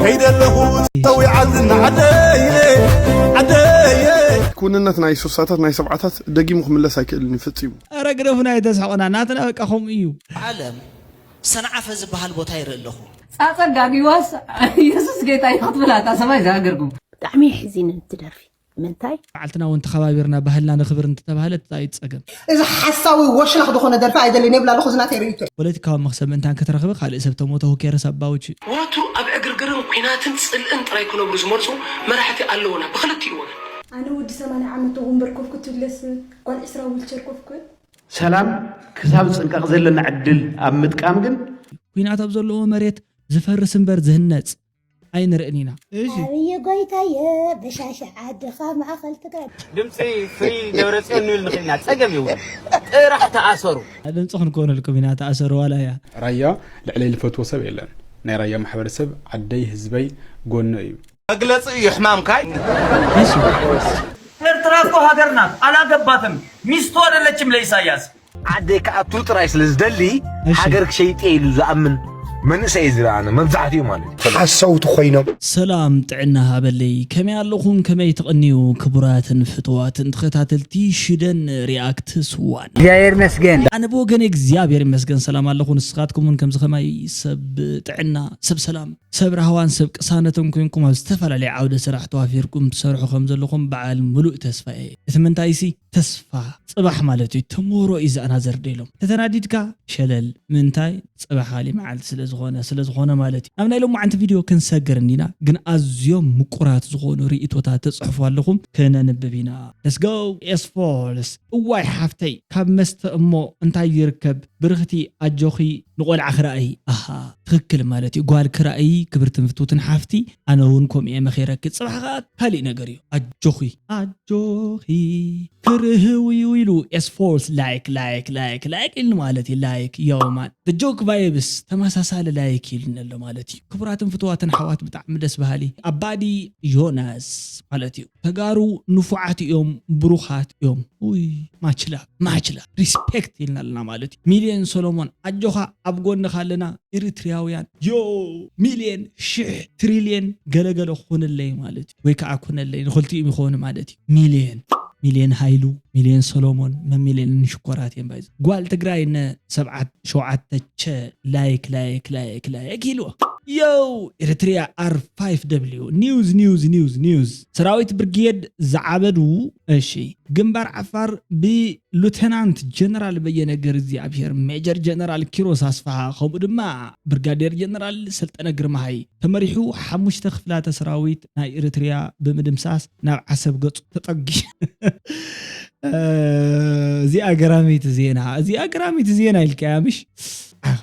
ከይደለኹ ተዊዓትና ዓደየ ዓደየ። ክውንነት ናይ ሱሳታት ናይ ሰብዓታት ደጊሙ ክምለስ ኣይክእልን እዩ ፈጺሙ። ኧረ ግደፉና፣ ኣይተስሕቑና። ናትና በቃ ከምኡ እዩ። ዓለም ሰንዓፈ ዝበሃል ቦታ ይርኢ ኣለኹ። ጻጸ ጋጊዋስ የሱስ ጌታ እዩ ክትብል ኣታ ሰማይ ዝሃገርኩም። ብጣዕሚ የሕዚንን እቲ ደርፊ። ምንታይ? በዓልትና እውን ተኸባቢርና ባህልና ነኽብር እንተተባህለ እንታይ እዩ ጸገም? እዚ ሓሳዊ ወሽላኽ ዝኾነ ደርፊ ኣይደልን የብላ ኣለኹ ዝናተይ ርእቶ። ፖለቲካዊ መኽሰብ ምእንታን ከተረኽበ ካልእ ሰብ ተሞተ፣ who cares about you? ወትሩ ኣብ ዕግርግርን ኲናትን ጽልእን ጥራይ ክነብሩ ዝመርጹ መራሕቲ ኣለዉና ብኽልቲኡ ወገን። ኣነ ወዲ ሰማንያ ዓመት ተጎንበርኮፍኩ ትብለስ ጓል ዕስራ ዊልቸር ኮፍኩ። ሰላም ክሳብ ጽንቀቕ ዘለና ዕድል ኣብ ምጥቃም ግን ኲናት ኣብ ዘለዎ መሬት ዝፈርስ እምበር ዝህነጽ ኣይንርእን ኢና። ኣብይ ጎይታየ በሻሻ ዓድኻ ማእኸል ትግራይ። ድምፂ ፍሪ ደብረፅዮን ንብል ንኽእል ኢና። ፀገም የብሉ። ጥራሕ ተኣሰሩ። ድምፂ ክንኮነልኩም ኢና፣ ተኣሰሩ ዋላ እያ። ራያ ልዕለይ ልፈትዎ ሰብ የለን። ናይ ራያ ማሕበረሰብ ዓደይ ህዝበይ ጎኖ እዩ። መግለፂ እዩ ሕማምካ። ኤርትራ እኮ ሀገር ናት፣ አላገባትም። ሚስቱ አይደለችም ለኢሳያስ። ዓደይ ክኣቱ ጥራይ ስለ ዝደሊ ሃገር ክሸይጥ እየ ኢሉ ዝኣምን መንእሰይ እዩ ዝረኣነ መብዛሕትኡ ማለት እዩ። ሓሰውቲ ኮይኖም። ሰላም ጥዕና ሃበለይ፣ ከመይ ኣለኹም? ከመይ ትቕንዩ? ክቡራትን ፍቱዋትን ተኸታተልቲ ሽደን ሪኣክትስ ዋን። እግዚኣብሔር ይመስገን። ኣነ ብወገነ እግዚኣብሔር ይመስገን ሰላም ኣለኹ። ንስኻትኩም እውን ከምዚ ከማይ ሰብ ጥዕና፣ ሰብ ሰላም፣ ሰብ ራህዋን ሰብ ቅሳነትን ኮንኩም ኣብ ዝተፈላለየ ዓውደ ስራሕ ተዋፊርኩም ትሰርሑ ከም ዘለኹም በዓል ሙሉእ ተስፋ እየ። እቲ ምንታይሲ ተስፋ ጽባሕ ማለት እዩ። ተሞሮ እዩ ዝኣናዘር ዶ ኢሎም። ተተናዲድካ ሸለል ምንታይ ጽባሕ ካሊ መዓልቲ ስለ ዝኾነ ስለ ዝኾነ ማለት እዩ። ናብ ናይ ሎማዓንቲ ቪድዮ ክንሰግር እንዲና፣ ግን ኣዝዮም ምቁራት ዝኾኑ ርእይቶታት ተጽሕፉ ኣለኹም፣ ከነንብብ ኢና። Let's go። ኤስፎርስ እዋይ ሓፍተይ ካብ መስተ እሞ እንታይ ይርከብ? ብርኽቲ ኣጆኺ ንቆልዓ ክራእይ። ኣሃ ትኽክል ማለት እዩ። ጓል ክራእይ ክብርትን ፍትውትን ሓፍቲ፣ ኣነ እውን ከምኡ እየ መኺረኪ። ጽባሕ ኸኣ ካሊእ ነገር እዩ። ኣጆኺ ኣጆኺ ክርህው እዩ ኢሉ ኤስፎርስ ላይክ ላይክ ላይክ ላይክ ኢሉ ማለት እዩ። ላይክ ዮማን ጆክ ቫይብስ ተመሳሳሊ ላይክ ኢሉኒ ኣሎ ማለት እዩ። ክቡራትን ፍትዋትን ኣሕዋት ብጣዕሚ ደስ በሃሊ። ኣባዲ ዮናስ ማለት እዩ። ተጋሩ ንፉዓት እዮም፣ ብሩኻት እዮም። ውይ ማችላ ማችላ ሪስፔክት ኢልና ኣለና ማለት እዩ። ሚልዮን ሰሎሞን ኣጆኻ ኣብ ጎንኻ ኣለና። ኤሪትሪያውያን ዮ ሚልዮን ሽሕ ትሪልዮን ገለገለ ኩንለይ ማለት እዩ። ወይ ከዓ ኩነለይ ንክልቲኦም ይኾኑ ማለት እዩ። ሚልዮን ሚልዮን ሃይሉ ሚልዮን ሰሎሞን መሚልዮን ሽኮራት እዮም ባይዘ ጓል ትግራይ ነ ሰብዓት ሸውዓተ ቸ ላይክ ላይክ ላይክ ላይክ ኢልዎ። ዮው ኤሪትሪያ ኣር ፋይፍ ደብሊው ኒውዝ ኒውዝ ኒውዝ ኒውዝ ሰራዊት ብርጌድ ዝዓበዱ። እሺ ግንባር ዓፋር ብሉተናንት ጀነራል በየነ ገርእግዚኣብሄር ሜጀር ጀነራል ኪሮስ ኣስፍሃ ከምኡ ድማ ብርጋዴር ጀነራል ሰልጠነ ግርማሃይ ተመሪሑ ሓሙሽተ ክፍላተ ሰራዊት ናይ ኤሪትሪያ ብምድምሳስ ናብ ዓሰብ ገጹ ተጠጊ። እዚኣ ገራሚት ዜና እዚኣ ገራሚት ዜና ኢልካያ ምሽ?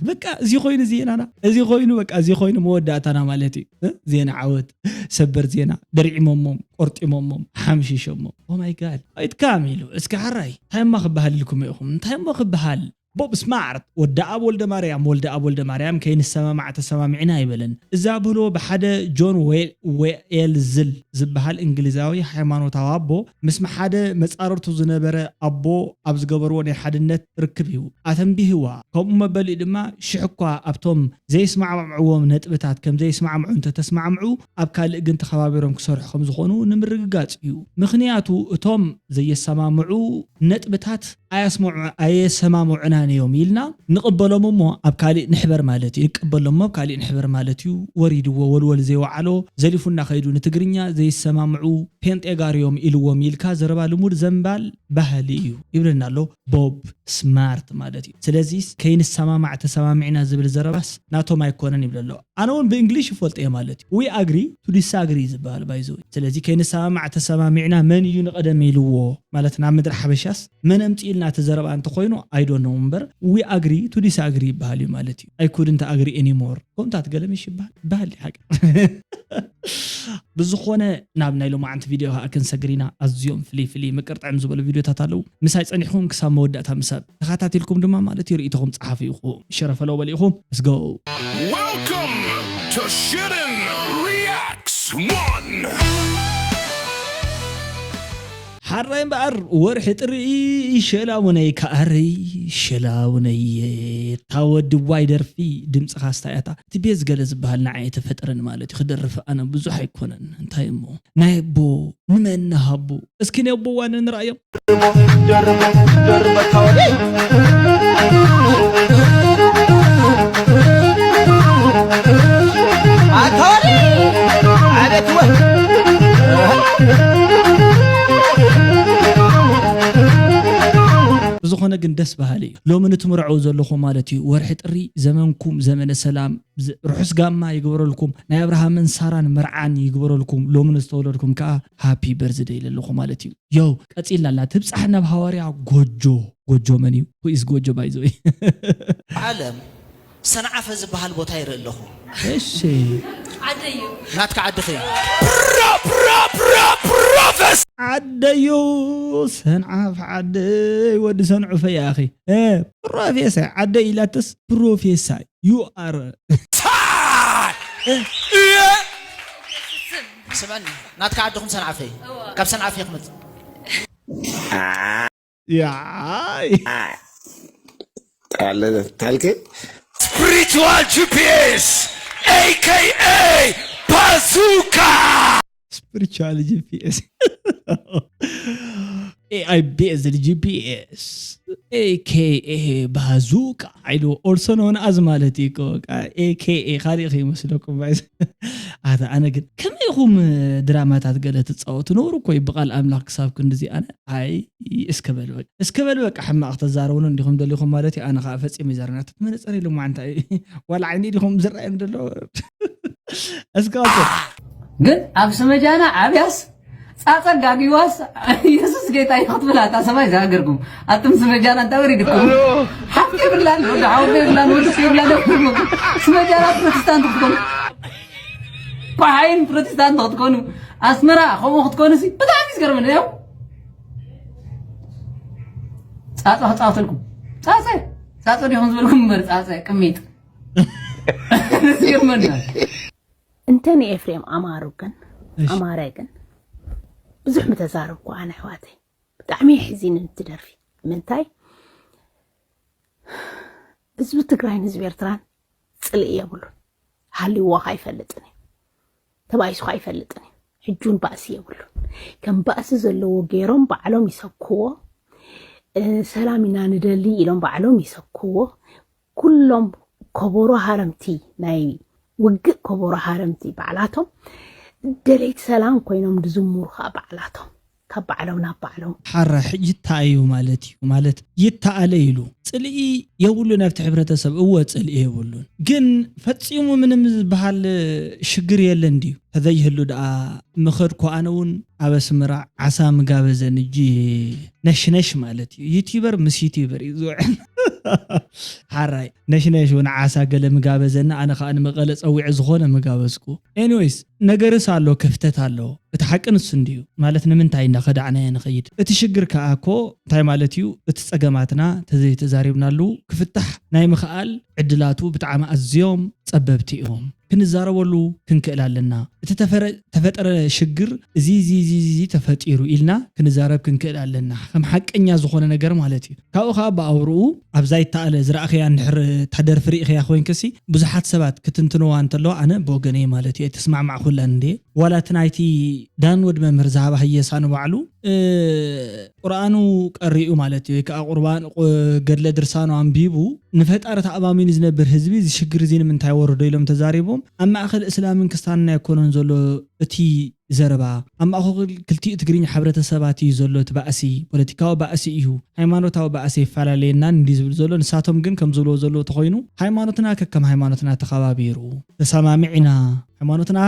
በቃ እዚ ኮይኑ ዜናና እዚ ኮይኑ በቃ እዚ ኮይኑ መወዳእታና ማለት እዩ። ዜና ዓወት ሰበር ዜና ደርዒሞሞም ቆርጢሞሞም ሓምሺሾሞም ኦማይ ጋድ ኣይትካም ኢሉ እስኪ ሓራይ እንታይ እማ ክበሃል ኢልኩም ኢኹም እንታይ እሞ ክበሃል? ቦብ ስማርት ወዲ ኣብ ወልደ ማርያም ወልደ ኣብ ወልደ ማርያም ከይንሰማማዕ ተሰማሚዕና ኣይበለን። እዛ ብህልዎ ብሓደ ጆን ዌልዝል ዝበሃል እንግሊዛዊ ሃይማኖታዊ ኣቦ ምስ ሓደ መጻርርቱ ዝነበረ ኣቦ ኣብ ዝገበርዎ ናይ ሓድነት ርክብ እዩ ኣተንቢህዋ። ከምኡ መበሊኡ ድማ ሽሕ እኳ ኣብቶም ዘይስማዕምዕዎም ነጥብታት ከም ዘይስማዕምዑ እንተተስማዕምዑ ኣብ ካልእ ግን ተኸባቢሮም ክሰርሑ ከም ዝኾኑ ንምርግጋጽ እዩ። ምኽንያቱ እቶም ዘየሰማምዑ ነጥብታት ኣየስምዑ ኣየሰማምዑናን እዮም ኢልና ንቕበሎም እሞ ኣብ ካሊእ ንሕበር ማለት እዩ። ንቀበሎም እሞ ኣብ ካሊእ ንሕበር ማለት እዩ። ወሪድዎ ወልወል ዘይወዓሎ ዘሊፉና ከይዱ ንትግርኛ ዘይሰማምዑ ፔንጤ ጋር እዮም ኢልዎም ኢልካ ዘረባ ልሙድ ዘንባል ባህሊ እዩ ይብለና ኣሎ ቦብ ስማርት ማለት እዩ። ስለዚ ከይንሰማማዕ ተሰማሚዕና ዝብል ዘረባስ ናቶም ኣይኮነን ይብል ኣሎ። ኣነ እውን ብእንግሊሽ ይፈልጦ እየ ማለት እዩ። We agree to disagree ዝበሃል ባይዘ ስለዚ ከይንሰማማዕ ተሰማሚዕና መን እዩ ንቐደም ኢልዎ ማለት ናብ ምድሪ ሓበሻስ መን ኣምፅእልና እቲ ዘረባ እንተኮይኑ I don't know እምበር we agree to disagree ይበሃል እዩ ማለት እዩ። I couldn't agree anymore ከምታት ገለምሽ ይበሃል በሃል ሓቂ ብዝኾነ ናብ ናይ ሎማዓንቲ ቪድዮ ከዓ ክንሰግር ኢና። ኣዝዮም ፍልይ ፍልይ ምቅርጥዕም ዝበሉ ቪድዮታት ኣለዉ። ምሳይ ፀኒሕኩም ክሳብ መወዳእታ ምሳብ ተኸታቲልኩም ድማ ማለት እዩ ርእይቶኹም ፀሓፉ ኢኹም ሸረፈለው በሊኹም እስገው Welcome to Shitten Reacts One. ሕራይ እምበኣር ወርሒ ጥሪ ሸላውነይ ከኣረይ ሸላውነይ እታ ወዲ ዋይ ደርፊ ድምፅኻ ስታያታ እቲ ቤዝ ገለ ዝበሃል ንዓይ ተፈጠረን ማለት እዩ ክደርፍ ኣነ ብዙሕ ኣይኮነን እንታይ እሞ ናይ ኣቦ ንመን ንሃቡ እስኪ ናይ ኣቦ ዋነ ንርኣዮም ብዝኾነ ግን ደስ በሃሊ እዩ ሎሚ ንትምርዐው ዘለኹ ማለት እዩ ወርሒ ጥሪ ዘመንኩም ዘመነ ሰላም ርሑስ ጋማ ይግበረልኩም ናይ ኣብርሃምን ሳራን መርዓን ይግበረልኩም ሎሚ ንዝተወለድኩም ከዓ ሃፒ በርዝደይ ይለለኹ ማለት እዩ ዮ ቀፂላ ኣላ ትብፃሕ ናብ ሃዋርያ ጎጆ ጎጆ መን እዩ ሁኢስ ጎጆ ባይዘወይ ዓለም ሰንዓፈ ዝበሃል ቦታ ይርኢ ኣለኹ። እሺ ዓደዩ ናትካ ዓድኺ ዓደዩ ሰንዓፍ ዓደይ ወዲ ሰንዑፈ ያኺ ፕሮፌሳይ ዓደይ ኢላትስ ፕሮፌሳይ you are ስምዐኒ ናትካ ዓድኹም ሰንዓፈ እዩ። ካብ ሰንዓፈ እየ ክመፅእ። ያይ ታልክ Spiritual G P S, A K A Bazooka. Spiritual G P S A I based G P S A K A Bazooka ኢሉ also known as ማለት እዩ እኮ በቃ A K A ካልእ ከይመስለኩም ባይዘ ኣታ ኣነ ግን ከመይ ኢኹም ድራማታት ገለ ትፃወቱ ነውሩ እኮ እዩ ብቃል ኣምላኽ ክሳብ ክንድዚ ኣነ ኣይ እስከ በል በቃ እስከ በል በቃ ሕማቕ ተዛረቡኒ እንዲኹም ደሊኹም ማለት እዩ ኣነ ከዓ ፈፂሙ ይዛረና እቲ መነፀር ኢሉ ማዓንታ እዩ ዋላ ዓይኒ ኢልኹም ዝረኣዮም ዘሎ እስከ ግን ኣብ ስመጃና ዓብያስ ጻጸ ጋጊዋስ ኢየሱስ ጌታ እዩ ክትብል ኣታ ሰማይ ዝሃገርኩም ኣቱም ስመጃና እንታይ ወሪድኩም ሓፍቲ የብላን ወዲ ሓወቦ የብላን ወዲ የብላን ስመጃና ፕሮቴስታንት ክትኮኑ ኳሓይን ፕሮቴስታንት ክትኮኑ ኣስመራ ከምኡ ክትኮኑ ሲ ብጣዕሚ ዝገርመኒ ያው ጻጸ ክጻወተልኩም ጻጸ ጻጸ ዲኹም ዝበልኩም እምበር ጻጸ ቅሚጥ ዝገርመኒ እንተ ንኤፍሬም ኣማሩ ግን ኣማረ ግን ብዙሕ ምተዛረብኩ ኣነ ኣሕዋተይ ብጣዕሚ የሕዚንን እቲ ደርፊ ምንታይ ህዝቢ ትግራይን ህዝቢ ኤርትራን ፅልኢ የብሉን ሃልይዎ ከ ኣይፈልጥን እዩ ተባኢሱ ከ ኣይፈልጥን እዩ ሕጂ እውን ባእሲ የብሉን ከም ባእሲ ዘለዎ ገይሮም ባዕሎም ይሰብክዎ ሰላም ኢና ንደሊ ኢሎም ባዕሎም ይሰብክዎ ኩሎም ከበሮ ሃረምቲ ናይ ውግእ ከበሮ ሃረምቲ ባዕላቶም ደለይቲ ሰላም ኮይኖም ድዝምሩ ከዓ ባዕላቶም ካብ ባዕሎም ናብ ባዕሎም ሓራ ሕጂ ይተኣዩ ማለት እዩ ማለት ይተኣለ ኢሉ ፅልኢ የብሉን ኣብቲ ሕብረተሰብ እወ ፅልኢ የብሉን ግን ፈፂሙ ምንም ዝበሃል ሽግር የለን ድዩ ተዘይህሉ ደኣ ምኸድኩ ኣነ እውን ኣብ ኣስመራ ዓሳ ምጋበዘን እጂ ነሽነሽ ማለት እዩ ዩቲበር ምስ ዩቲበር እዩ ዝውዕል ሓራይ ነሽነሽ እውን ዓሳ ገለ ምጋበዘኒ ኣነ ከዓ ንመቐለ ፀዊዐ ዝኾነ ምጋበዝኩ anyways ነገርስ ኣሎ ክፍተት ኣሎ እቲ ሓቂ ንሱ እንድዩ ማለት ንምንታይ እንዳኸዳዕናዮ ንኸይድ እቲ ሽግር ከዓ እኮ እንታይ ማለት እዩ እቲ ፀገማትና ተዘይተዛሪብናሉ ክፍታሕ ናይ ምኽኣል ዕድላቱ ብጣዕሚ ኣዝዮም ፀበብቲ እዮም ክንዛረበሉ ክንክእል ኣለና እቲ ተፈጠረ ሽግር እዚ እዚ እዚ ተፈጢሩ ኢልና ክንዛረብ ክንክእል ኣለና ከም ሓቀኛ ዝኾነ ነገር ማለት እዩ ካብኡ ከዓ ብኣውርኡ ኣብዛ ይተኣለ ዝረእኽያ እንድሕር ታደርፊ ርኢኽያ ኮይንክሲ ብዙሓት ሰባት ክትንትንዋ እንተለዋ ኣነ ብወገነይ ማለት እዩ ኣይተስማዕማዕኩላን እንድየ ዋላ እቲ ናይቲ ዳን ወድ መምህር ዝሃባ ህየሳ ንባዕሉ ቁርኣኑ ቀሪኡ ማለት እዩ ወይ ከዓ ቁርባን ገድለ ድርሳኑ ኣንቢቡ ንፈጣሪ ተኣማሚኑ ዝነብር ህዝቢ እዚ ሽግር እዚ ንምንታይ ወረዶ ኢሎም ተዛሪቦም ኣብ ማእኸል እስላምን ክስታንን ኣይኮነን ዘሎ እቲ ዘረባ ኣብ ማእኸል ክልቲኡ ትግርኛ ሕብረተሰባት እዩ ዘሎ እቲ ባእሲ ፖለቲካዊ ባእሲ እዩ ሃይማኖታዊ ባእሲ ይፈላለየናን እንዲ ዝብል ዘሎ ንሳቶም ግን ከም ዝብልዎ ዘለዎ ተኾይኑ ሃይማኖትና ከከም ሃይማኖትና ተኸባቢሩ ተሰማሚዕና ሃይማኖትና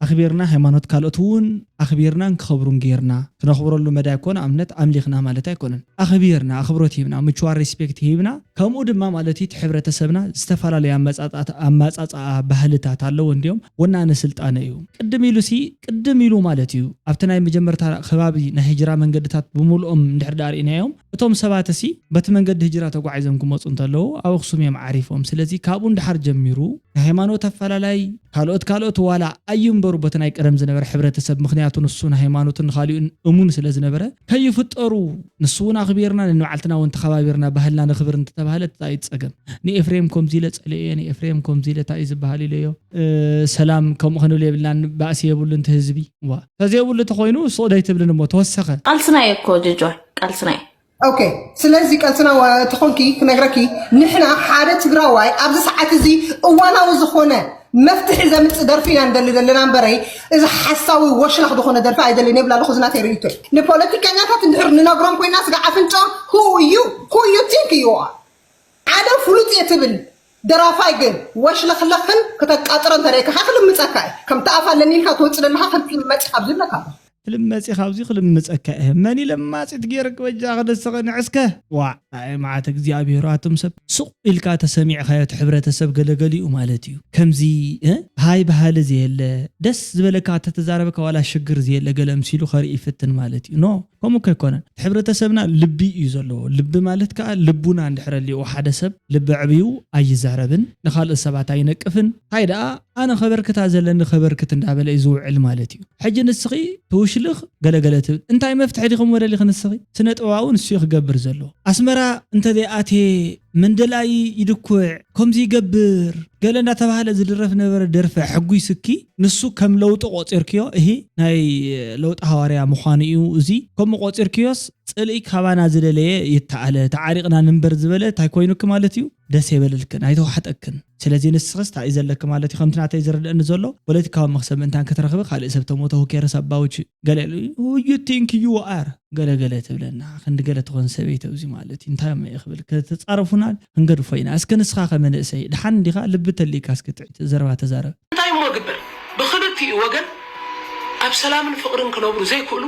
ኣኽቢርና ሃይማኖት ካልኦት እውን ኣኽቢርናን ክኸብሩን ጌርና ክነኽብረሉ መዳይ ኮነ ኣብነት ኣምሊኽና ማለት ኣይኮነን ኣኽቢርና ኣኽብሮት ሂብና ምችዋር ሪስፔክት ሂብና ከምኡ ድማ ማለት እቲ ሕብረተሰብና ዝተፈላለዩ ኣመፃፃኣ ባህልታት ኣለዎ እንዲዮም ወናኒ ስልጣነ እዩ ቅድም ኢሉ ሲ ቅድም ኢሉ ማለት እዩ ኣብቲ ናይ መጀመርታ ከባቢ ናይ ህጅራ መንገድታት ብምልኦም እንድሕር ዳኣ ርኢናዮም እቶም ሰባት ሲ በቲ መንገዲ ህጅራ ተጓዒዞም ክመፁ እንተለዉ ኣብ ኣክሱም እዮም ዓሪፎም ስለዚ ካብኡ እንድሓር ጀሚሩ ናይ ሃይማኖት ኣፈላላይ ካልኦት ካልኦት ዋላ ኣይንበሩ በቲ ናይ ቀደም ዝነበረ ሕብረተሰብ፣ ምኽንያቱ ንሱ ንሃይማኖቱን ንኻሊኡን እሙን ስለ ዝነበረ፣ ከይፍጠሩ ንሱ እውን ኣኽቢርና፣ ንንባዕልትና እውን ተኸባቢርና፣ ባህልና ነኽብር እንተተባህለ፣ እንታይ እዩ ጸገም? ንኤፍሬም ከምዚ ኢለ ጸልኤዮ፣ ንኤፍሬም ከምዚ ኢለ እንታይ እዩ ዝበሃል ኢለዮ። እ፣ ሰላም ከምኡ ክንብል የብልናን፣ ባእሲ የብሉን እቲ ህዝቢ። ዋ፣ ተዘይብሉ እንተኾይኑ፣ ሱቕ ደይትብልን እሞ ተወሰኸ። ቃልስና እየ እኮ ጅጆ፣ ቃልስና እየ። ኦኬ፣ ስለዚ ቀልስና ዋ-፣ ተኾንኪ ክነግረኪ፣ ንሕና ሓደ ትግራዋይ ኣብዚ ሰዓት እዚ እዋናዊ ዝኾነ መፍትሒ ዘምጽእ ደርፊ ኢና ንደሊ ዘለና እምበረይ፣ እዚ ሓሳዊ ወሽላኽ ዝኾነ ደርፊ ኣይደልን የብላ ኣለኹ። እዚ ናተይ ርእይቶ እዩ። ንፖለቲከኛታት እንድሕር ንነግሮም ኮይና ስጋ ኣፍንጫ፣ who you who you think you are? ሓደ ፍሉጥ እየ ትብል ደራፋይ ግን ወሽለኽለኽን ክተቃጥሮ እንተርእየካ ክልምጸካ እዩ። ከምቲ ኣፍ ኣለኒ ኢልካ ትወጽእ ዘለኻ ክትልመጽ ኢኻ ኣብዚ ኣለካ። ክልመጽ ኢኻ ኣብዚ ክልምጸካ እየ። መን እዩ ለማጺት ገይርክ በጃ ክደስኸ ንዕስከ? ዋዕ፣ ኣይ መዓት እግዚኣብሔር፣ ኣቱም ሰብ ሱቕ ኢልካ ተሰሚዕካዮ እቲ ሕብረተሰብ ገለገሊኡ ማለት እዩ። ከምዚ፣ እ? ሃይ በሃሊ ዘየለ፣ ደስ ዝበለካ ተተዛረበካ ዋላ ሽግር ዘየለ ገለ ምሲሉ ከርኢ ይፍትን ማለት እዩ። ኖ፣ ከምኡ እኮ ኣይኮነን። እቲ ሕብረተሰብና ልቢ እዩ ዘለዎ። ልቢ ማለት ከኣ ልቡና እንድሕር ኣልዎ ሓደ ሰብ ልቢ ኣዕብዩ ኣይዛረብን፣ ንኻልኦት ሰባት ኣይነቅፍን። እንታይ ደኣ ኣነ ከበርክታ ዘለኒ ከበርክት እንዳበለ እዩ ዝውዕል ማለት እዩ። ሕጂ ንስኺ ትውሽልኽ ገለገለ ትብል። እንታይ መፍትሒ ዲኹም ወደሊኺ ንስኺ? ስነ ጥበባዊ ንሱ እዩ ክገብር ዘለዎ። ኣስመራ እንተዘይኣትየ መንደላይ ይድኩዕ፣ ከምዚ ይገብር፣ ገለ እንዳተባህለ ዝድረፍ ነበረ ደርፈ ሕጉይ ስኪ፣ ንሱ ከም ለውጢ ቆጺርክዮ፣ እሂ፣ ናይ ለውጢ ሃዋርያ ምዃኑ እዩ። እዚ ከምኡ ቆጺርክዮስ፣ ጽልኢ ካባና ዝደለየ ይተኣለ፣ ተዓሪቕና ንንበር ዝበለ እንታይ ኮይኑኪ ማለት እዩ? ደስ የበለልክን፣ ኣይተዋሕጠክን። ስለዚ ንስኽስ እንታይ እዩ ዘለኪ ማለት እዩ? ከምቲ ናተይ ዝርድአኒ ዘሎ፣ ፖለቲካዊ መኽሰብ ምእንታን ክትረኽቢ፣ ካልእ ሰብ ተሞተ፣ who cares about you? ገለ ኢሉ፣ who you think you are? ገለ ገለ ትብለና፣ ክንዲ ገለ ትኾን ሰበይቲ ኣብዚ ማለት እዩ። እንታይ እሞ እየ ክብል? ከተጻረፉና ክንገድፎ ኢና። እስከ ንስኻ ከ መንእሰይ፣ ደሓን እንዲኻ? ልቢ ተልኢካ እስኪ ጥዑይ ዘረባ ተዛረብ። እንታይ እሞ ግበር? ብኽልቲኡ ወገን ኣብ ሰላምን ፍቕርን ክነብሩ ዘይክእሉ፣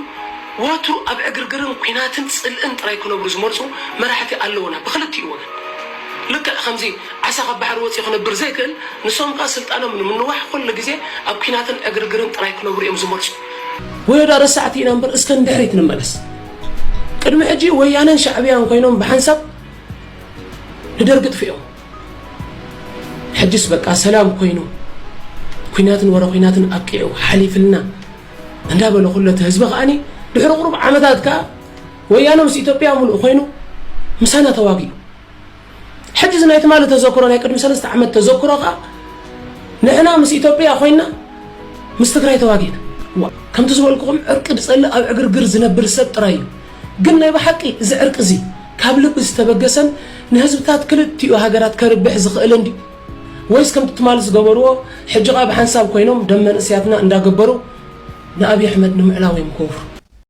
ወትሩ ኣብ ዕግርግርን ኲናትን ጽልእን ጥራይ ክነብሩ ዝመርጹ መራሕቲ ኣለዉና፣ ብኽልቲኡ ወገን። ልክዕ ከምዚ ዓሳ ካብ ባሕሪ ወጺኡ ክነብር ዘይክእል፣ ንሶም ከኣ ስልጣኖም ንምንዋሕ ኩሉ ግዜ ኣብ ኲናትን ዕግርግርን ጥራይ ክነብሩ እዮም ዝመርጹ። ወዮዳ ረሳዕቲ ኢና እምበር እስከ ንድሕሪት ንመለስ። ቅድሚ ሕጂ ወያነን ሻዕብያን ኮይኖም ብሓንሳብ ንደርጊ ጥፊኦም። ሕጅስ በቃ ሰላም ኮይኑ፣ ኲናትን ወረ ኲናትን ኣብቂዑ ሓሊፍልና እንዳበለ ኩሎ እቲ ህዝቢ ከኣኒ ድሕሪ ቁሩብ ዓመታት ከኣ ወያነ ምስ ኢትዮጵያ ምሉእ ኮይኑ ምሳና ተዋጊኡ። ሕጂ እዚ ናይ ትማሊ ተዘክሮ፣ ናይ ቅድሚ ሰለስተ ዓመት ተዘክሮ ከኣ ንሕና ምስ ኢትዮጵያ ኮይና ምስ ትግራይ ተዋጊእና። ዋ፣ ከምቲ ዝበልኩኹም ዕርቂ ዝጸልእ ኣብ ዕግርግር ዝነብር ሰብ ጥራይ እዩ። ግን ናይ ብሓቂ እዚ ዕርቂ እዚ ካብ ልቢ ዝተበገሰን ንህዝብታት ክልቲኡ ሃገራት ከርብሕ ዝኽእልን ድዩ? ወይስ ከምቲ ትማሊ ዝገበርዎ ሕጂ ኸኣ ብሓንሳብ ኮይኖም ደም መንእሰያትና እንዳገበሩ ንኣብይ ኣሕመድ ንምዕላው እዮም ክወፍሩ?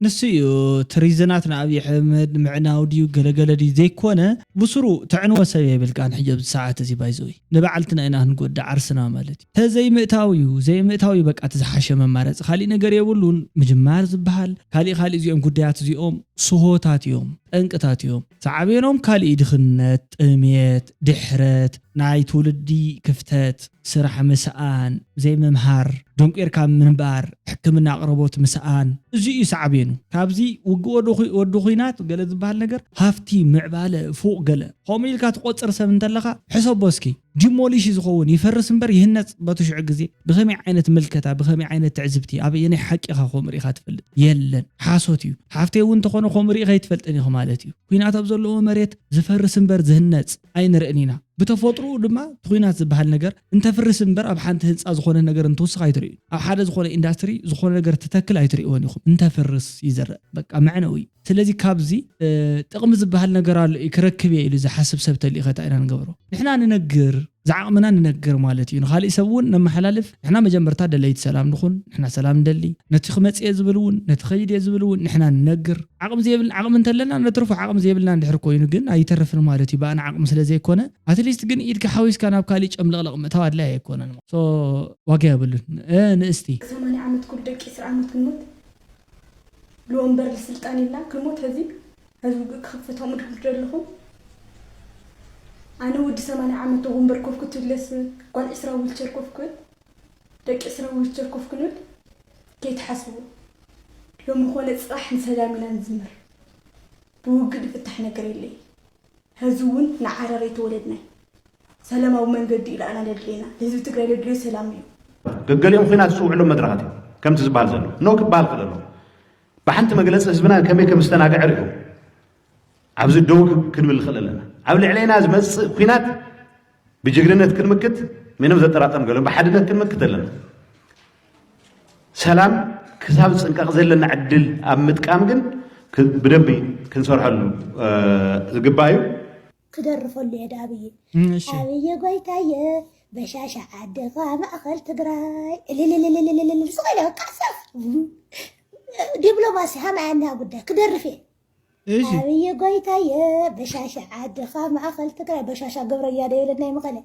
ንሱ እዩ እቲ ሪዝናት ንኣብይ ኣሕመድ ንምዕናው ድዩ ገለገለ ድዩ ዘይኮነ፣ ብስሩ ተዕንዎ ሰብ የብልካን። ሕጂ ኣብዚ ሰዓት እዚ ባይዘወይ ንበዓልትና ኢና ክንጎድእ ዓርስና ማለት እዩ። ተዘይምእታው እዩ፣ ዘይምእታው እዩ በቃ እቲ ዝሓሸ መማረፂ። ካሊእ ነገር የብሉን። ምጅማር ዝበሃል ካሊእ ካሊእ እዚኦም ጉዳያት እዚኦም ስሆታት እዮም፣ ጠንቅታት እዮም። ሳዕቤኖም ካሊእ ድኽነት፣ ጥሜት፣ ድሕረት፣ ናይ ትውልዲ ክፍተት፣ ስራሕ ምስኣን፣ ዘይምምሃር፣ ደንቂርካ ምንባር፣ ሕክምና ኣቕርቦት ምስኣን፣ እዚ እዩ ሳዕቤኑ። ካብዚ ውግእ ወዲ ኩ-፣ ወዲ ኩናት ገለ ዝበሃል ነገር ሃፍቲ፣ ምዕባለ፣ ፉቕ ገለ ከምኡ ኢልካ ትቆጽር ሰብ እንተለኻ ሕሰቦ እስኪ። ዲሞሊሽ ዝኸውን ይፈርስ እምበር ይህነጽ በቲ ሽዑ ግዜ ብኸመይ ዓይነት ምልከታ፣ ብኸመይ ዓይነት ትዕዝብቲ፣ ኣበየናይ ሓቂ ኢኻ ከምኡ ርኢኻ ትፈልጥ? የለን። ሓሶት እዩ። ሓፍተይ እውን እንተኾነ ከምኡ ርኢኻ ኣይትፈልጥን ኢኻ ማለት እዩ። ኩናት ኣብ ዘለዎ መሬት ዝፈርስ እምበር ዝህነጽ ኣይንርእን ኢና። ብተፈጥሮኡ ድማ እቲ ኩናት ዝበሃል ነገር እንተፍርስ እምበር ኣብ ሓንቲ ህንጻ ዝኾነ ነገር እንትውስኽ ኣይትርእዩ። ኣብ ሓደ ዝኾነ ኢንዳስትሪ ዝኾነ ነገር ትተክል ኣይትርእይዎን ኢኹም። እንተፍርስ ይዝረእ። በቃ መዕነዊ እዩ። ስለዚ ካብዚ፣ እ፣ ጥቕሚ ዝበሃል ነገር ኣሎ እዩ ክረክብ እየ ኢሉ ዝሓስብ ሰብ ተልኢኸ እንታይ ኢና ንገብሮ? ንሕና ንነግር፣ ዝዓቕምና ንነግር ማለት እዩ። ንኻሊእ ሰብ እውን ነመሓላልፍ። ንሕና መጀመርታ ደለይቲ ሰላም ንኹን፣ ንሕና ሰላም ንደሊ። ነቲ ክመጽእ እየ ዝብል እውን፣ ነቲ ኸይድ እየ ዝብል እውን ንሕና ንነግር። ዓቕሚ ዘይብልና፣ ዓቕሚ እንተለና ነትርፎ፣ ዓቕሚ ዘይብልና እንድሕር ኮይኑ ግን ኣይተርፍን ማለት እዩ። ብኣና ዓቕሚ ስለ ዘይኮነ፣ ኣትሊስት ግን ኢድካ ሓዊስካ ናብ ካሊእ ጨምለቕለቕ ምእታው ኣድላይ ኣይኮነን። ሶ ዋጋ የብሉን። እ፣ ንእስቲ ሰማንያ ዓመት ኩሉ ደቂ ዕስራ ዓመት ክንሞት፣ ልወንበር ልስልጣን ኢልና ክንሞት፣ ሕዚ ሕዚ ውግእ ክኽፈት ከምኡ ድኩም ዘለኹም። ኣነ ወዲ ሰማንያ ዓመት ወንበር ኮፍ ክትብለስ ጓል ዕስራ ዊልቸር ኮፍ ክብል፣ ደቂ ዕስራ ዊልቸር ኮፍ ክንብል ከይትሓስቡ። ሎሚ ኮነ ጽባሕ ንሰላም ኢና ንዝምር። ብውግእ ዝፍታሕ ነገር የለይ። ሕዚ እውን ንዓረር ኣይተወለድናይ። ሰላማዊ መንገዲ ኢና ደድሌና። ህዝቢ ትግራይ ደድልዮ ሰላም እዩ። ገገሊኦም ኲናት ዝፅውዕሎም መድረኻት እዮም። ከምቲ ዝበሃል ዘሎ ኖ ክበሃል ክእል ኣሎ። ብሓንቲ መግለፂ ህዝብና ከመይ ከም ዝተናግዐ ርኢኹም። ኣብዚ ደው ክንብል ንኽእል ኣለና። ኣብ ልዕሌና ዝመፅእ ኲናት ብጅግንነት ክንምክት ምንም ዘጠራጥር ገለን ብሓድነት ክንምክት ኣለና። ሰላም ክሳብ ዝፅንቀቕ ዘለና ዕድል ኣብ ምጥቃም ግን ክ- ብደንቢ ክንሰርሐሉ ዝግባእ እዩ። ክደርፈሉ እየ ዳኣብይ እም፣ እሺ ኣብይ ጎይታየ በሻሻ ዓድኻ ማእኸል ትግራይ እልልልልልልልል ስቕ ኢለ በቃ ሰፍ ዲፕሎማሲ ሃማያና ጉዳይ ክደርፍ እየ እሺ ኣብይ ጎይታየ በሻሻ ዓድኻ ማእኸል ትግራይ በሻሻ ገብረያ ዶ ይብለና ይመቐለ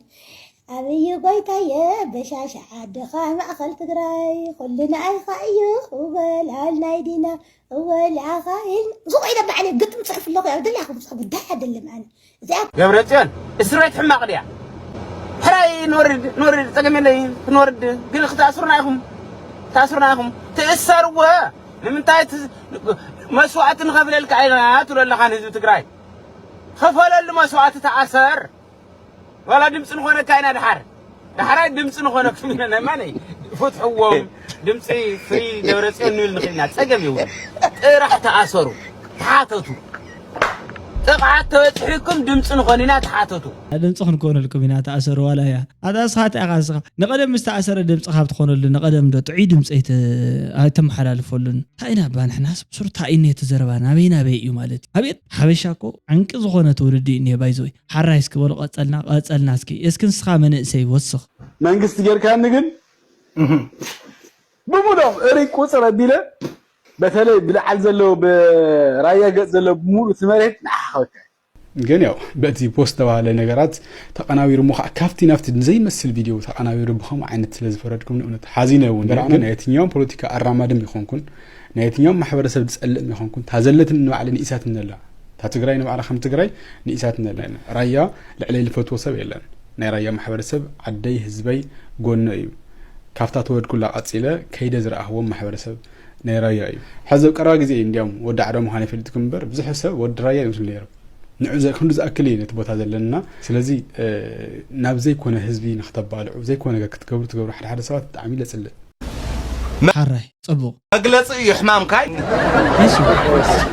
ኣብይ ጎይታየ በሻሻ ዓድኻ ማእኸል ትግራይ ኩሉ ንኣይኻ እዩ እወ ልኣል ናይ ዲና እወ ልኣኻ ኢል ስቕ ኢለ ባዕለ ግጥም ፅሕፍ ኣለኹ ያው ደሊኻ ጉዳይ ኣይደለም ኣነ እዚኣ ገብረጽዮን እስር ቤት ሕማቕ ድያ? ሕራይ ንወርድ ንወርድ ጸገም የለይ ክንወርድ ግን ክትኣስሩና ኢኹም ክትኣስሩና ኢኹም ትእሰርዎ ንምንታይ እቲ መስዋዕቲ ንኸፍለልካ ኢና ትብሎ ኣለኻ ንህዝቢ ትግራይ ኸፈለሉ መስዋዕቲ ተኣሰር ዋላ ድምፂ ንኾነካ ኢና ድሓር ዳሕራይ ድምፂ ንኾነኩም ኢና ናይ ማነይ ፍትሕዎም ድምፂ ፍሪ ደብረፅዮን ንብል ንኽእል ኢና ፀገም የብሉ ጥራሕ ተኣሰሩ ተሓተቱ ጥቕዓት ተበፅሒኩም ድምፂ ንኾን ኢና ተሓተቱ ድምፂ ክንኮነልኩም ኢና ተኣሰሩ ዋላ እያ ኣታ ስኻ እንታይ ኢኻ ስኻ ንቐደም ምስ ተኣሰረ ድምፂ ካብ ትኾነሉ ንቐደም ዶ ጥዑይ ድምፂ ኣይተ- ኣይተመሓላልፈሉን እንታይ ኢና ባ ንሕናስ ብሱር እንታይ እዩ እቲ ዘረባ ናበይ ናበይ እዩ ማለት እዩ ኣብየት ሓበሻ እኮ ዕንቂ ዝኾነ ትውልዲ እዩ እኒሄ ባይዘወይ ሓራይ እስኪ በሉ ቀፀልና ቀፀልና እስኪ እስኪ ንስኻ መንእሰይ ወስኽ መንግስቲ ጌርካኒ ግን ብሙሉኦም እሪ ቁፅር ኣቢለ በተለይ ብላዓል ዘለዉ ብራያ ገፅ ዘለዉ ብሙሉ እቲ መሬት ንዓኻ ክበካ እዩ። ግን ያው በቲ ፖስት ዝተባህለ ነገራት ተቐናቢሩ እሞ ከዓ ካብቲ ናብቲ ዘይመስል ቪድዮ ተቐናቢሩ ብኸምኡ ዓይነት ስለ ዝፈረድኩም ንእውነት ሓዚነ እውን እየ። ግን ናይ የትኛውም ፖለቲካ ኣራማድም ይኾንኩን ናይ የትኛውም ማሕበረሰብ ዝፀልእም ይኾንኩን እታ ዘለትኒ ንባዕለይ ንኢሳትኒ ኣላ። እታ ትግራይ ንባዕላ ከም ትግራይ ንኢሳትኒ ኣላ። ራያ ልዕለይ ዝፈትዎ ሰብ የለን። ናይ ራያ ማሕበረሰብ ዓደይ ህዝበይ ጎኖ እዩ። ካብታ ተወለድኩላ ቀፂለ ከይደ ዝረኣኽዎም ማሕበረሰብ ናይ ራያ እዩ። ሕዚ ኣብ ቀረባ ግዜ እዩ እንዲያውም ወዲ ዓዶ ምዃነይ ፈሊጥኩም እምበር ብዙሕ ሰብ ወዲ ራያ እዩ ዝመስሉ ነይሩ። ንዑ ዘ- ክንዱ ዝኣክል እዩ ነቲ ቦታ ዘለና። ስለዚ እ፣ ናብ ዘይኮነ ህዝቢ ንክተባልዑ ዘይኮነ ነገር ክትገብሩ ትገብሩ ሓደ ሓደ ሰባት ብጣዕሚ ለፅልእ። ሓራይ ፅቡቕ መግለፂ እዩ ሕማምካይ እሺ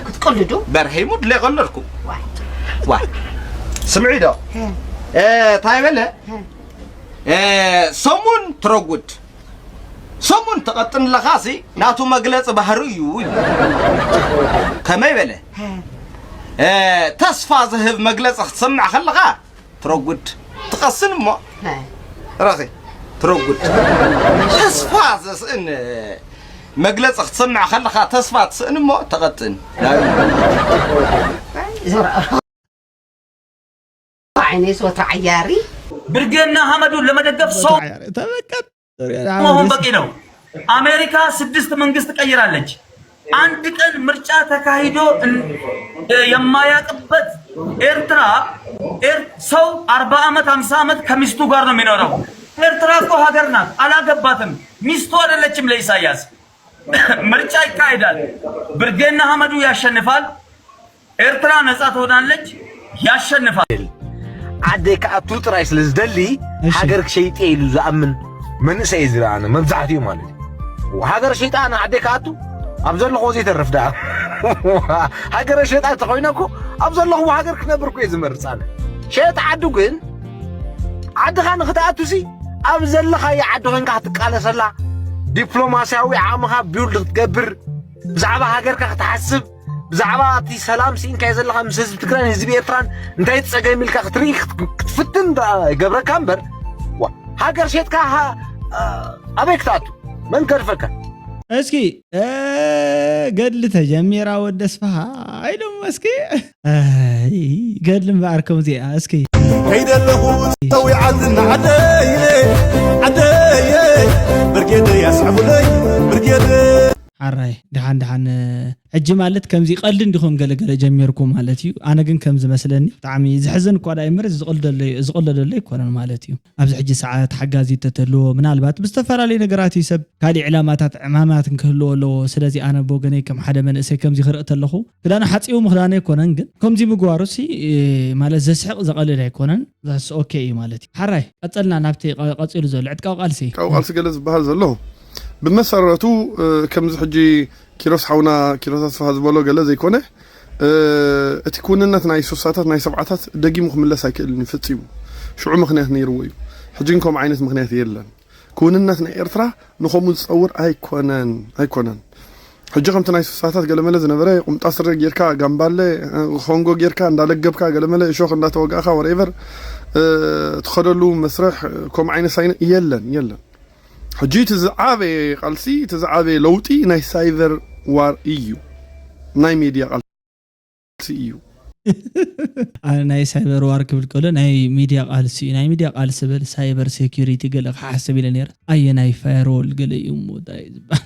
ክትቀልዱ በርሀይ ሙድ ለይቀለድኩ ዋ ስምዒ ዶ እ፣ እንታይ በለ እ፣ ሰሙን ትረጉድ ሰሙን ትቐጥን ኣለኻሲ ናቱ መግለፂ ባህሪ እዩ ኢሉ። ከመይ በለ እ፣ ተስፋ ዝህብ መግለፂ ክትሰምዕ ከለኻ ትረጉድ ትቐስን እሞ ረኺ ትረጉድ ተስፋ ዘስእን መግለፂ ክትሰምዕ ከለኻ ተስፋ ትስእን እሞ ተቐጥን ዓይነይ ዝወትር ዓያሪ ብርጌድ ንሓመዱን ለመደገፍ ሰው ተበቀት መሆን በቂ ነው። አሜሪካ ስድስት መንግስት ቀይራለች። አንድ ቀን ምርጫ ተካሂዶ እን- የማያቅበት ኤርትራ ኤር- ሰው አርባ ዓመት ሃምሳ ዓመት ከሚስቱ ጋር ነው የሚኖረው። ኤርትራ እኮ ሀገር ናት፣ አላገባትም። ሚስቱ አይደለችም ለኢሳያስ። ምርጫ ይካሄዳል። ብርጌድ ንሓመዱ ያሸንፋል። ኤርትራ ነጻ ትሆናለች፣ ያሸንፋል። ዓደይ ክኣቱ ጥራይ ስለ ዝደሊ እሺ። ሃገር ክሸይጥ እየ ኢሉ ዝኣምን መንእሰይ እዩ ዝረኣነ መብዛሕትኡ ማለት እዩ። ሃገር ሸይጣ ኣነ ዓደይ ክኣቱ ኣብ ዘለኹ ዘይተርፍ ደኣ ሃገረ ሸይጣ እንተኮይነ እኮ ኣብ ዘለኹዎ ሃገር ክነብር እኮ እየ ዝመርፅ ኣነ። ሸየጥ ዓዱ ግን ዓድኻ ንክትኣቱሲ ኣብ ዘለኻዮ ዓዲ ኮይንካ ክትቃለሰላ ዲፕሎማስያዊ ዓቕምኻ ቢውልድ ክትገብር ብዛዕባ ሃገርካ ክትሓስብ ብዛዕባ እቲ ሰላም ስኢንካዮ ዘለኻ ምስ ህዝቢ ትግራይን ህዝቢ ኤርትራን እንታይ ጸገም ኢልካ ክትርኢ ክትፍትን ይገብረካ እምበር ሃገር ሸጥካ ኣበይ ክትኣቱ መን ከድፈካ እስኪ ገድሊ ተጀሚራ ወደስፋሃ ኢሎም እስኪ ገድሊ እምበኣር ከምዚኣ እስኪ ከይደለኹ ተዊዓትኒ ዓደየ ዓደየ ብርጌደይ ኣስዕቡለይ ብርጌደ ሓራይ ድሓን ድሓን ሕጂ ማለት ከምዚ ቀልዲ እንዲኹም ገለገለ ጀሚርኩ ማለት እዩ። ኣነ ግን ከም ዝመስለኒ ብጣዕሚ ዝሕዝን እኳ ዳይ ምር ዝቕልደሎ ኣይኮነን ማለት እዩ። ኣብዚ ሕጂ ሰዓት ሓጋዚ ተተልዎ ምናልባት ብዝተፈላለዩ ነገራት እዩ ሰብ ካሊእ ዕላማታት ዕማማት ክህልዎ ኣለዎ። ስለዚ ኣነ ብወገነይ ከም ሓደ መንእሰይ ከምዚ ክርኢ ተለኹ ክዳኑ ሓፂቡ ምኽዳኑ ኣይኮነን፣ ግን ከምዚ ምግባሩ ሲ ማለት ዘስሕቕ ዘቐልድ ኣይኮነን። ዛስ ኦኬ እዩ ማለት እዩ። ሓራይ ቀፀልና ናብቲ ቀ- ቀፂሉ ዘሎ ዕጥቃዊ ቃልሲ። ካብ ቃልሲ ገለ ዝበሃል ዘሎ ብመሰረቱ ከምዚ ሕጂ ኪሮስ ሓውና ኪሮስ ኣስፋሃ ዝበሎ ገለ ዘይኮነ እቲ ክውንነት ናይ ሱሳታት ናይ ሰብዓታት ደጊሙ ክምለስ ኣይክእልን እዩ ፈፂሙ። ሽዑ ምኽንያት ነይርዎ እዩ። ሕጂ እንከም ዓይነት ምኽንያት የለን። ክውንነት ናይ ኤርትራ ንኸምኡ ዝፀውር ኣይኮነን ኣይኮነን። ሕጂ ከምቲ ናይ ሱሳታት ገለመለ ዝነበረ ቁምጣ ስረ ጌርካ ጋምባለ ኮንጎ ጌርካ እንዳለገብካ ገለመለ እሾክ እንዳተወጋእካ ወሬቨር ትኸደሉ መስርሕ ከም ዓይነት ሳይን የለን የለን። ሕጂ እቲ ዝዓበየ ቃልሲ እቲ ዝዓበየ ለውጢ ናይ ሳይቨር ዋር እዩ። ናይ ሜድያ ቃልሲ እዩ። ኣነ ናይ ሳይበር ዋር ክብል ከሎ ናይ ሚድያ ቃልሲ እዩ። ናይ ሚድያ ቃልሲ በል ሳይበር ሴኩሪቲ ገለ ክሓስብ ኢለ ነይረ። ኣየ ናይ ፋየርዎል ገለ እዩ እሞ እንታይ እዩ ዝበሃል?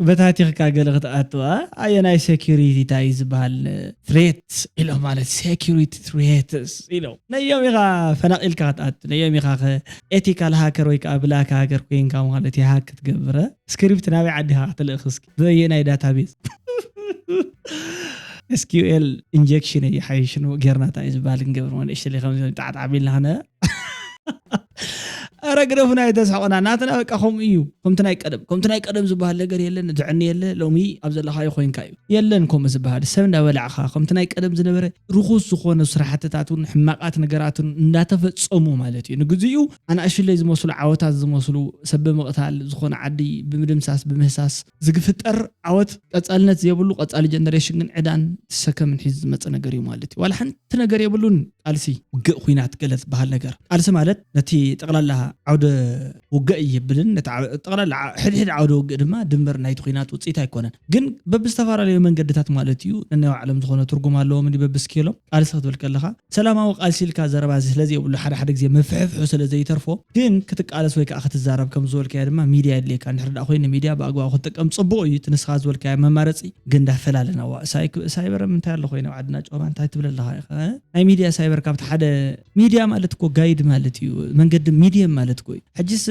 በታቲኽካ ገለ ክትኣትዋ ኣየ ናይ ሴኩሪቲ እንታይ እዩ ዝበሃል? ትሬት ኢሎም ማለት ሴኩሪቲ ትሬትስ ኢሎም ነዮም ኢኻ ፈናቒልካ ክትኣቱ ነዮም ኢኻ ኤቲካል ሃከር ወይ ከዓ ብላክ ሃከር ኮይንካ ማለት ይሃክ ክትገብረ ስክሪፕት ናበይ ዓዲኻ ክትልእኽ እስኪ በየናይ ዳታቤዝ SQL injection እዩ ሓይሽ ጌርና እንታይ እዩ ዝበሃል ክንገብር ንእሽተለይ ከምዚ ጣዕጣዕ ቢልና ክነ ኣረ ግደፉና የተስሕቁና ናትና በቃ ከምኡ እዩ ከምቲ ናይ ቀደም ከምቲ ናይ ቀደም ዝበሃል ነገር የለን ዝዕኒ የለ ሎሚ ኣብ ዘለኻዮ ኮይንካ እዩ የለን ከምኡ ዝበሃል ሰብ እንዳበላዕኻ ከምቲ ናይ ቀደም ዝነበረ ርኹስ ዝኾነ ስራሕትታትን ሕማቃት ነገራትን እንዳተፈጸሙ ማለት እዩ ንግዚኡ ኣናእሽለይ ዝመስሉ ዓወታት ዝመስሉ ሰብ ብምቕታል ዝኾነ ዓዲ ብምድምሳስ ብምህሳስ ዝግፍጠር ዓወት ቀጻልነት ዘይብሉ ቀጻሊ ጀነሬሽን ግን ዕዳን ትሰከምን ሒዙ ዝመፀ ነገር እዩ ማለት እዩ ዋላ ሓንቲ ነገር የብሉን ቃልሲ ውግእ ኩናት ገለ ዝበሃል ነገር ቃልሲ ማለት ነቲ ጠቕላላ ዓውደ ውግእ ይብልን ጠቕላላ ሕድሕድ ዓውደ ውግእ ድማ ድምር ናይቲ ኩናት ውፅኢት ኣይኮነን ግን በብዝተፈላለዩ መንገድታት ማለት እዩ ነናይ ባዕሎም ዝኾነ ትርጉም ኣለዎም በብስኬሎም ቃልሲ ክትብል ከለኻ ሰላማዊ ቃልሲ ኢልካ ዘረባ እዚ ስለዘይብሉ ሓደ ሓደ ግዜ ምፍሕፍሑ ስለዘይተርፎ ግን ክትቃለስ ወይ ከዓ ክትዛረብ ከም ዝበልካዮ ድማ ሚድያ የድልየካ እንድሕር ደኣ ኮይኑ ሚድያ ብኣግባቡ ክትጥቀም ፅቡቕ እዩ እቲ ንስኻ ዝበልካዮ መማረፂ ግን ዳፈላለና ዋ ሳይበረ ምንታይ ኣሎ ኮይኑ ኣብ ዓድና ጨባ እንታይ ትብል ኣለኻ ኢኻ ናይ ሚድያ ሳይበር ካብቲ ሓደ ሚድያ ማለት እኮ ጋይድ ማለት እዩ መንገዲ ሚድየም ማለት እኮ እዩ ሕጂስ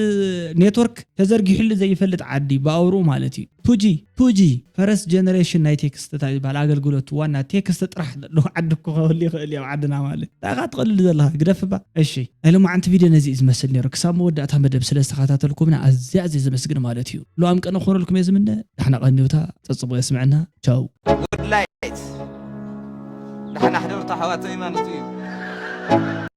ኔትወርክ ተዘርጊሑሉ ዘይፈልጥ ዓዲ ብኣውርኡ ማለት እዩ ቱጂ ቱጂ ፈረስት ጀነሬሽን ናይ ቴክስት እንታይ ዝበሃል ኣገልግሎት ዋና ቴክስት ጥራሕ ዘለዎ ዓዲ እኮ ክህሉ ይኽእል እዩ ኣብ ዓድና ማለት እንታይ ኢኻ ትቕልል ዘለኻ ግደፍባ እሺ ናይ ሎማዓንቲ ቪድዮ ነዚ እዩ ዝመስል ነይሩ ክሳብ መወዳእታ መደብ ስለ ዝተኸታተልኩምና ኣዝያ ኣዝየ ዘመስግን ማለት እዩ ሉኣም ቀነ ክኾነልኩም እየ ዝምነ ዳሕና ቀኒውታ ፀፅቦ የስምዐና ቻው ላይት ዳሕና ሕደርታ ሓዋተይ ማለት እዩ